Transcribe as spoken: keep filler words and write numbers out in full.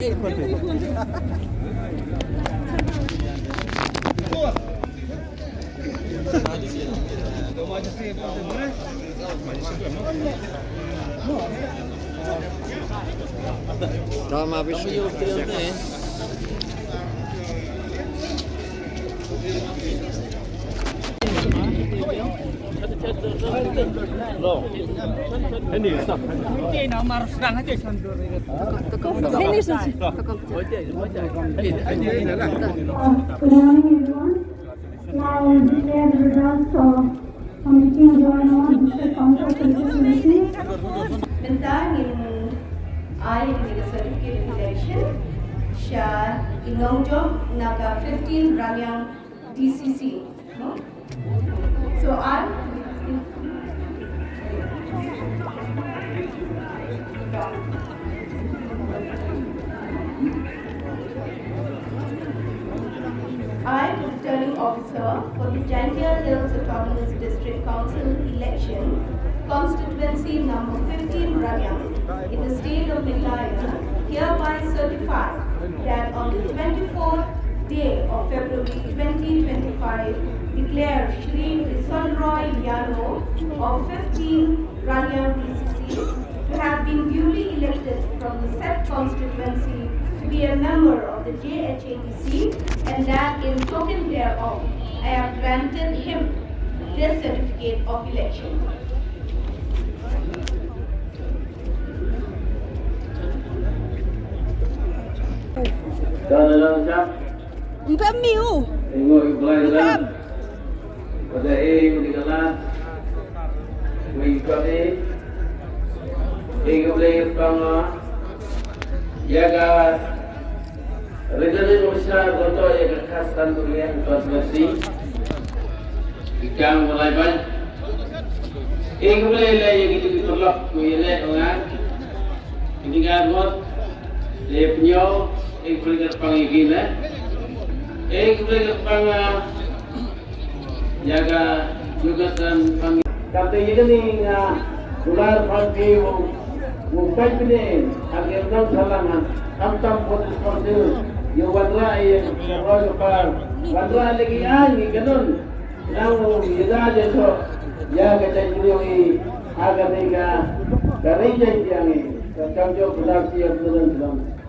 Good morning, everyone. Now we declare the results of committee of the Honorable District Council Secretary. Mynta ngin ai ïa ka certificate of election sha i nongjop na ka fifteen Raliang D C C. No? So I, I, the returning officer for the Jaintia Hills Autonomous District Council election, constituency number fifteen Raliang, in the state of Meghalaya, hereby certify that on the twenty-fourth day of February twenty twenty-five, declare Shri Bisonroy Yano of fifteen Raliang D C C to have been duly elected from the said constituency to be a member of the J H A D C, and that in token thereof, I have granted him this certificate of election. Don don jap. Ym pem miu. Ingo ibrahim. Pada e ni kala. Wei kami. Ingo le pang. Jaga. Returning Officer, Doctor Yaga Khastan Durian Controversy. Ikang mulai ban. Ing mulai lai yang itu terlok ku yele orang. Ini kan mot. Le penyo, ing mulai ke pang igin eh. Ing mulai ke pang Ïa ka Jugatan Pang. Kata ïa kane nga kular phan phi u u pait pine ha ki nong salang, khamtam pun sponsor ïa wanrah ïa ka roi ka par, wanrah lagi ai ngi ka don. Nang u ïa da jai soh ïa ka jait briew i ha kane ka ka ri jait jong ngi. Ka kam jong kular phi ïa ka don.